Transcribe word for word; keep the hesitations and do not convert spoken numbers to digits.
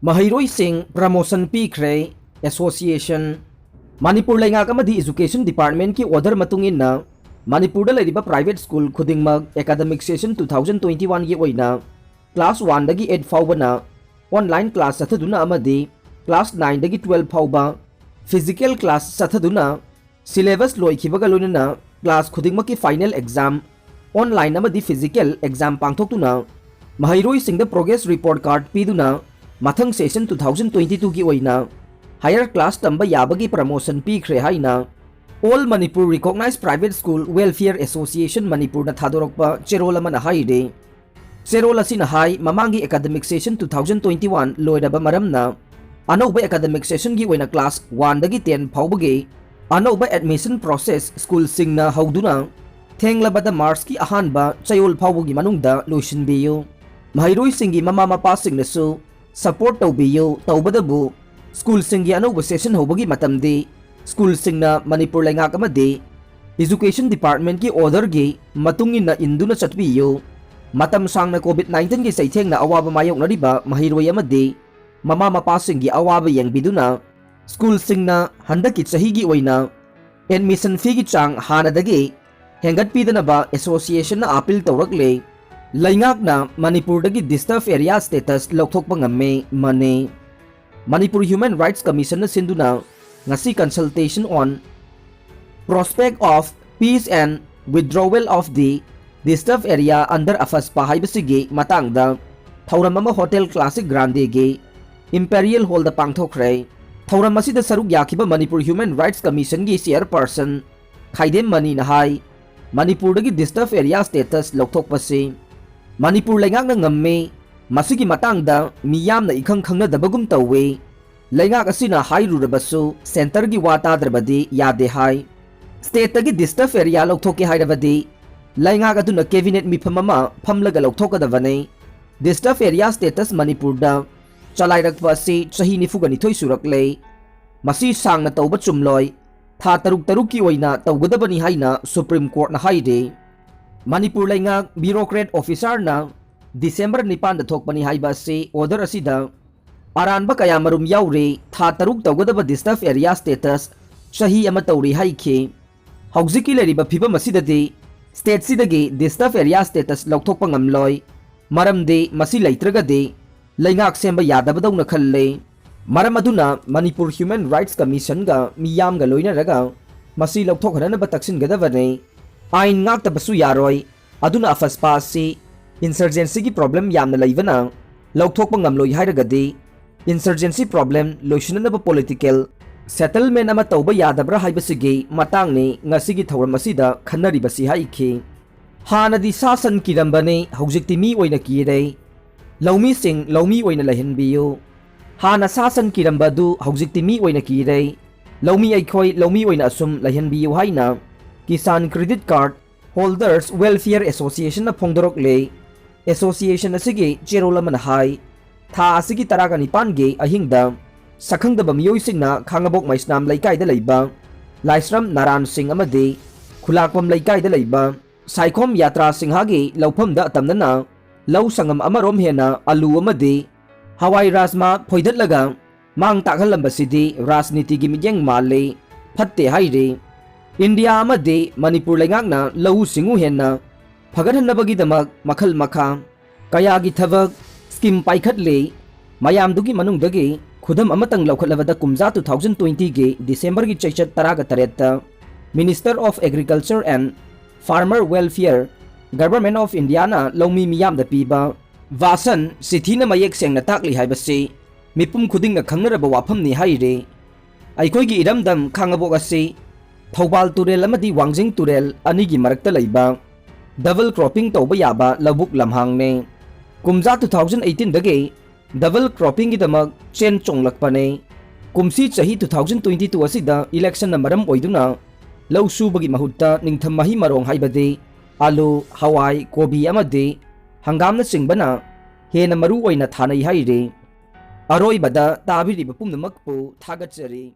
ꯃꯍꯩꯔꯣꯏꯁꯤꯡ promotion ꯄꯤꯈ꯭ꯔꯦ꯫ Association꯫ Manipur ꯂꯩꯉꯥꯛ ꯑꯃꯗꯤ Education Departmentꯀꯤ order ꯃꯇꯨꯡ ꯏꯟꯅ ꯃꯅꯤꯄꯨꯔꯗ ꯂꯩꯔꯤꯕ private school ꯈꯨꯗꯤꯡꯃꯛ academic session two thousand twenty-oneꯒꯤ ꯑꯣꯏꯅ class one ꯗꯒꯤ eight ꯐꯥꯎꯕꯅ online class ꯆꯠꯊꯗꯨꯅ ꯑꯃꯗꯤ class nine ꯗꯒꯤ twelve ꯐꯥꯎꯕ physical class ꯆꯠꯊꯗꯨꯅ syllabus ꯂꯣꯏꯈꯤꯕꯒ ꯂꯣꯏꯅꯅ class ꯈꯨꯗꯤꯡꯃꯛꯀꯤ final exam online ꯑꯃꯗꯤ physical exam ꯄꯥꯡꯊꯣꯛꯇꯨꯅ ꯃꯍꯩꯔꯣꯏꯁꯤꯡꯗ progress report card ꯄꯤꯗꯨꯅ ꯃꯊꯪ session two thousand twenty-twoꯒꯤ ꯑꯣꯏꯅ higher class ꯇꯝꯕ ꯌꯥꯕꯒꯤ promotion ꯄꯤꯈ꯭ꯔꯦ ꯍꯥꯏꯅ All Manipur Recognized Private School Welfare Association ꯃꯅꯤꯄꯨꯔꯅ ꯊꯥꯗꯣꯔꯛꯄ ꯆꯦꯔꯣꯜ ꯑꯃꯅ ꯍꯥꯏꯔꯤ꯫ ꯆꯦꯔꯣꯜ ꯑꯁꯤꯅ ꯍꯥꯏ, ꯃꯃꯥꯡꯒꯤ academic session two thousand twenty-one ꯂꯣꯏꯔꯕ ꯃꯔꯝꯅ ꯑꯅꯧꯕ academic sessionꯒꯤ ꯑꯣꯏꯅ class one ꯗꯒꯤ ten ꯐꯥꯎꯕꯒꯤ ꯑꯅꯧꯕ admission process schoolꯁꯤꯡꯅ ꯍꯧꯗꯨꯅ ꯊꯦꯡꯂꯕꯗ Marchꯀꯤ ꯑꯍꯥꯟꯕ ꯆꯌꯣꯜ ꯐꯥꯎꯕꯒꯤ ꯃꯅꯨꯡꯗ ꯂꯣꯏꯁꯤꯟꯕꯤꯌꯨ꯫ ꯃꯍꯩꯔꯣꯏꯁꯤꯡꯒꯤ ꯃꯃꯥ ꯃꯄꯥꯁꯤꯡꯅꯁꯨ support ꯇꯧꯕꯤꯌꯨ꯫ ꯇꯧꯕꯗꯕꯨ schoolꯁꯤꯡꯒꯤ ꯑꯅꯧꯕ session ꯍꯧꯕꯒꯤ ꯃꯇꯝꯗꯤ schoolꯁꯤꯡꯅ ꯃꯅꯤꯄꯨꯔ ꯂꯩꯉꯥꯛ ꯑꯃꯗꯤ Education Departmentꯀꯤ orderꯒꯤ ꯃꯇꯨꯡ ꯏꯟꯅ ꯏꯟꯗꯨꯅ ꯆꯠꯄꯤꯌꯨ꯫ ꯃꯇꯝ ꯁꯥꯡꯅ COVID nineteenꯒꯤ ꯆꯩꯊꯦꯡꯅ ꯑꯋꯥꯕ ꯃꯥꯌꯣꯛꯅꯔꯤꯕ ꯃꯍꯩꯔꯣꯏ ꯑꯃꯗꯤ ꯃꯃꯥ ꯃꯄꯥꯁꯤꯡꯒꯤ ꯑꯋꯥꯕ ꯌꯦꯡꯕꯤꯗꯨꯅ schoolꯁꯤꯡꯅ ꯍꯟꯗꯛꯀꯤ ꯆꯍꯤꯒꯤ ꯑꯣꯏꯅ admission feeꯒꯤ ꯆꯥꯡ ꯍꯥꯟꯅꯗꯒꯤ ꯍꯦꯟꯒꯠꯄꯤꯗꯅꯕ associationꯅ appeal ꯇꯧꯔꯛꯂꯦ꯫ ꯂꯩꯉꯥꯛꯅ ꯃꯅꯤꯄꯨꯔꯗꯒꯤ disturb area status ꯂꯧꯊꯣꯛꯄ ꯉꯝꯃꯦ꯫ ꯃꯅꯤ꯫ Manipur Human Rights Commissionꯅ ꯁꯤꯟꯗꯨꯅ ꯉꯁꯤ consultation on prospect of peace and withdrawal of the disturb area under AFSPA ꯍꯥꯏꯕꯁꯤꯒꯤ ꯃꯇꯥꯡꯗ ꯊꯧꯔꯝ ꯑꯃ Hotel Classic Grandeꯒꯤ Imperial Hallꯗ ꯄꯥꯡꯊꯣꯛꯈ꯭ꯔꯦ꯫ ꯊꯧꯔꯝ ꯑꯁꯤꯗ ꯁꯔꯨꯛ ꯌꯥꯈꯤꯕ Manipur Human Rights Commissionꯒꯤ chairperson ꯈꯥꯏꯗꯦꯝ ꯃꯅꯤꯅ ꯍꯥꯏ, ꯃꯅꯤꯄꯨꯔꯗꯒꯤ disturb area status ꯂꯧꯊꯣꯛꯄꯁꯤ ꯃꯅꯤꯄꯨꯔ ꯂꯩꯉꯥꯛꯅ ꯉꯝꯃꯤ꯫ ꯃꯁꯤꯒꯤ ꯃꯇꯥꯡꯗ ꯃꯤꯌꯥꯝꯅ ꯏꯈꯪ ꯈꯪꯅꯗꯕꯒꯨꯝ ꯇꯧꯏ꯫ ꯂꯩꯉꯥꯛ ꯑꯁꯤꯅ ꯍꯥꯏꯔꯨꯔꯕꯁꯨ centreꯒꯤ ꯋꯥ ꯇꯥꯗ꯭ꯔꯕꯗꯤ ꯌꯥꯗꯦ ꯍꯥꯏ꯫ Stateꯇꯒꯤ disturb area ꯂꯧꯊꯣꯛꯀꯦ ꯍꯥꯏꯔꯕꯗꯤ ꯂꯩꯉꯥꯛ ꯑꯗꯨꯅ cabinet ꯃꯤꯐꯝ ꯑꯃ ꯐꯝꯂꯒ ꯂꯧꯊꯣꯛꯀꯗꯕꯅꯤ꯫ Disturb area status ꯃꯅꯤꯄꯨꯔꯗ ꯆꯂꯥꯏꯔꯛꯄ ꯑꯁꯤ ꯆꯍꯤ ꯅꯤꯐꯨꯒ ꯅꯤꯊꯣꯏ ꯁꯨꯔꯛꯂꯦ꯫ ꯃꯁꯤ ꯁꯥꯡꯅ ꯇꯧꯕ ꯆꯨꯝꯂꯣꯏ꯫ ꯊꯥ ꯇꯔꯨꯛ ꯇꯔꯨꯛꯀꯤ ꯑꯣꯏꯅ ꯇꯧꯒꯗꯕꯅꯤ ꯍꯥꯏꯅ Supreme Courtꯅ ꯍꯥꯏꯔꯤ꯫ ꯃꯅꯤꯄꯨꯔ ꯂꯩꯉꯥꯛ bureaucrat officerꯅ December ꯅꯤꯄꯥꯟꯗ ꯊꯣꯛꯄꯅꯤ ꯍꯥꯏꯕ ꯑꯁꯤ order ꯑꯁꯤꯗ ꯑꯔꯥꯟꯕ ꯀꯌꯥ ꯃꯔꯨꯝ ꯌꯥꯎꯔꯤ꯫ ꯊꯥ ꯇꯔꯨꯛ ꯇꯧꯒꯗꯕ ꯗꯤꯁꯇꯔꯕ ꯑꯦꯔꯤꯌꯥ ꯁ꯭ꯇꯦꯇꯁ ꯆꯍꯤ ꯑꯃ ꯇꯧꯔꯤ ꯍꯥꯏꯈꯤ꯫ ꯍꯧꯖꯤꯛꯀꯤ ꯂꯩꯔꯤꯕ ꯐꯤꯕꯝ ꯑꯁꯤꯗꯗꯤ ꯁ꯭ꯇꯦꯠꯁꯤꯗꯒꯤ ꯗꯤꯁꯇꯔꯕ ꯑꯦꯔꯤꯌꯥ ꯁ꯭ꯇꯦꯇꯁ ꯂꯧꯊꯣꯛꯄ ꯉꯝꯂꯣꯏ꯫ ꯃꯔꯝꯗꯤ ꯃꯁꯤ ꯂꯩꯇ꯭ꯔꯒꯗꯤ ꯂꯩꯉꯥꯛ ꯁꯦꯝꯕ ꯌꯥꯗꯕꯗꯧꯅ ꯈꯜꯂꯤ꯫ ꯃꯔꯝ ꯑꯗꯨꯅ ꯃꯅꯤꯄꯨꯔ ꯍ꯭ꯌꯨꯃꯦꯟ ꯔꯥꯏꯠꯁ ꯀꯃꯤꯁꯟꯒ ꯃꯤꯌꯥꯝꯒ ꯂꯣꯏꯅꯔꯒ ꯃꯁꯤ ꯂꯧꯊꯣꯛꯍꯟꯅꯕ ꯇꯛꯁꯤꯟꯒꯗꯕꯅꯤ꯫ ꯑꯥꯏꯟ ꯉꯥꯛꯇꯕꯁꯨ ꯌꯥꯔꯣꯏ꯫ ꯑꯗꯨꯅ ꯑꯐꯁꯄꯥ ꯑꯁꯤ ꯏꯟꯁꯔꯖꯦꯟꯁꯤꯒꯤ ꯄ꯭ꯔꯣꯕ꯭ꯂꯦꯝ ꯌꯥꯝꯅ ꯂꯩꯕꯅ ꯂꯧꯊꯣꯛꯄ ꯉꯝꯂꯣꯏ ꯍꯥꯏꯔꯒꯗꯤ ꯏꯟꯁꯔꯖꯦꯟꯁꯤ ꯄ꯭ꯔꯣꯕ꯭ꯂꯦꯝ ꯂꯣꯏꯁꯤꯟꯅꯅꯕ ꯄꯣꯂꯤꯇꯤꯀꯦꯜ ꯁꯦꯇꯜꯃꯦꯟ ꯑꯃ ꯇꯧꯕ ꯌꯥꯗꯕ꯭ꯔꯥ ꯍꯥꯏꯕꯁꯤꯒꯤ ꯃꯇꯥꯡꯅꯤ ꯉꯁꯤꯒꯤ ꯊꯧꯔꯝ ꯑꯁꯤꯗ ꯈꯟꯅꯔꯤꯕꯁꯤ ꯍꯥꯏꯈꯤ꯫ ꯍꯥꯟꯅꯗꯤ ꯁꯥ ꯁꯟ ꯀꯤꯔꯝꯕꯅꯤ, ꯍꯧꯖꯤꯛꯇꯤ ꯃꯤ ꯑꯣꯏꯅ ꯀꯤꯔꯦ꯫ ꯂꯧꯃꯤꯁꯤꯡ ꯂꯧꯃꯤ ꯑꯣꯏꯅ ꯂꯩꯍꯟꯕꯤꯌꯨ꯫ ꯍꯥꯟꯅ ꯁꯥ ꯁꯟ ꯀꯤꯔꯝꯕ ꯑꯗꯨ ꯍꯧꯖꯤꯛꯇꯤ ꯃꯤ ꯑꯣꯏꯅ ꯀꯤꯔꯦ꯫ ꯂꯧꯃꯤ ꯑꯩꯈꯣꯏ ꯂꯧꯃꯤ ꯑꯣꯏꯅ ꯑꯁꯨꯝ ꯂꯩꯍꯟꯕꯤꯌꯨ ꯍꯥꯏꯅ Kisan credit card holders welfare ꯑꯦꯁꯣꯁꯤꯌꯦꯁꯟꯅ ꯐꯣꯡꯗꯣꯔꯛꯂꯦ꯫ ꯑꯦꯁꯣꯁꯤꯌꯦꯁꯟ ꯑꯁꯤꯒꯤ ꯆꯦꯔꯣꯜ ꯑꯃꯅ ꯍꯥꯏ, ꯊꯥ ꯑꯁꯤꯒꯤ ꯇꯔꯥꯒ ꯅꯤꯄꯥꯟꯒꯤ ꯑꯍꯤꯡꯗ ꯁꯛꯈꯪꯗꯕ ꯃꯤꯑꯣꯏꯁꯤꯡꯅ ꯈꯥꯉꯕꯣꯛ ꯃꯩꯁꯅꯥꯝ ꯂꯩꯀꯥꯏꯗ ꯂꯩꯕ ꯂꯥꯏꯁ꯭ꯔꯝ ꯅꯥꯔꯥꯟ ꯁꯤꯡ ꯑꯃꯗꯤ ꯈꯨꯂꯥꯛꯄꯝ ꯂꯩꯀꯥꯏꯗ ꯂꯩꯕ ꯁꯥꯏꯈꯣꯝ ꯌꯥꯇ꯭ꯔꯥ ꯁꯤꯡꯍꯒꯤ ꯂꯧꯐꯝꯗ ꯑꯇꯝꯅꯅ ꯂꯧ ꯁꯪꯉꯝ ꯑꯃꯔꯣꯝ ꯍꯦꯟꯅ ꯑꯂꯨ ꯑꯃꯗꯤ ꯍꯋꯥꯏ ꯔꯥꯖꯃꯥ ꯐꯣꯏꯗꯠꯂꯒ ꯃꯥꯡ ꯇꯥꯛꯍꯜꯂꯝꯕꯁꯤꯗꯤ ꯔꯥꯖꯅꯤꯇꯤꯒꯤ ꯃꯤꯠꯌꯦꯡ ꯃꯥꯜꯂꯤ, ꯐꯠꯇꯦ ꯍꯥꯏꯔꯤ꯫ ꯏꯟꯗꯤꯌꯥ ꯑꯃꯗꯤ ꯃꯅꯤꯄꯨꯔ ꯂꯩꯉꯥꯛꯅ ꯂꯧꯎ ꯁꯤꯡꯎ ꯍꯦꯟꯅ ꯐꯒꯠꯍꯟꯅꯕꯒꯤꯗꯃꯛ ꯃꯈꯜ ꯃꯈꯥ ꯀꯌꯥꯒꯤ ꯊꯕꯛ, ꯁ꯭ꯀꯤꯝ ꯄꯥꯏꯈꯠꯂꯤ꯫ ꯃꯌꯥꯝꯗꯨꯒꯤ ꯃꯅꯨꯡꯗꯒꯤ ꯈꯨꯗꯝ ꯑꯃꯇꯪ ꯂꯧꯈꯠꯂꯕꯗ ꯀꯨꯝꯖꯥ two thousand twenty ꯒꯤ ꯗꯤꯁꯦꯝꯕꯔꯒꯤ ꯆꯩꯆꯠ ꯇꯔꯥꯒ ꯇꯔꯦꯠꯇ Minister of Agriculture and Farmer Welfare, Government of Indiaꯅ ꯂꯧꯃꯤ ꯃꯤꯌꯥꯝꯗ ꯄꯤꯕ ꯚꯥꯁꯟ ꯆꯤꯊꯤꯅ ꯃꯌꯦꯛ ꯁꯦꯡꯅ ꯇꯥꯛꯂꯤ ꯍꯥꯏꯕꯁꯤ ꯃꯤꯄꯨꯝ ꯈꯨꯗꯤꯡꯅ ꯈꯪꯅꯔꯕ ꯋꯥꯐꯝꯅꯤ ꯍꯥꯏꯔꯤ꯫ ꯑꯩꯈꯣꯏꯒꯤ ꯏꯔꯝꯗꯝ ꯈꯥꯉꯕꯣꯛ ꯑꯁꯤ ꯊꯧꯕꯥꯜ ꯇꯨꯔꯦꯜ ꯑꯃꯗꯤ ꯋꯥꯡꯖꯤꯡ ꯇꯨꯔꯦꯜ ꯑꯅꯤꯒꯤ ꯃꯔꯛꯇ ꯂꯩꯕ ꯗꯕꯜ ꯀ꯭ꯔꯣꯞꯄꯤꯡ ꯇꯧꯕ ꯌꯥꯕ ꯂꯧꯕꯨꯛ ꯂꯝꯍꯥꯡꯅꯤ꯫ ꯀꯨꯝꯖꯥ two thousand eighteen ꯗꯒꯤ ꯗꯕꯜ ꯀ꯭ꯔꯣꯞꯄꯤꯡꯒꯤꯗꯃꯛ ꯆꯦꯟ ꯆꯣꯡꯂꯛꯄꯅꯤ꯫ ꯀꯨꯝꯁꯤ ꯆꯍꯤ two thousand twenty two ꯑꯁꯤꯗ ꯏꯂꯦꯛꯁꯟꯅ ꯃꯔꯝ ꯑꯣꯏꯗꯨꯅ ꯂꯧ ꯁꯨꯕꯒꯤ ꯃꯍꯨꯠꯇ ꯅꯤꯡꯊꯝ ꯃꯍꯩ ꯃꯔꯣꯡ ꯍꯥꯏꯕꯗꯤ ꯑꯂꯨ, ꯍꯋꯥꯏ, ꯀꯣꯕꯤ ꯑꯃꯗꯤ ꯍꯪꯒꯥꯝꯅꯆꯤꯡꯕꯅ ꯍꯦꯟꯅ ꯃꯔꯨ ꯑꯣꯏꯅ ꯊꯥꯅꯩ ꯍꯥꯏꯔꯤ꯫ ꯑꯔꯣꯏꯕꯗ ꯇꯥꯕꯤꯔꯤꯕ ꯄꯨꯝꯅꯃꯛꯄꯨ ꯊꯥꯒꯠꯆꯔꯤ꯫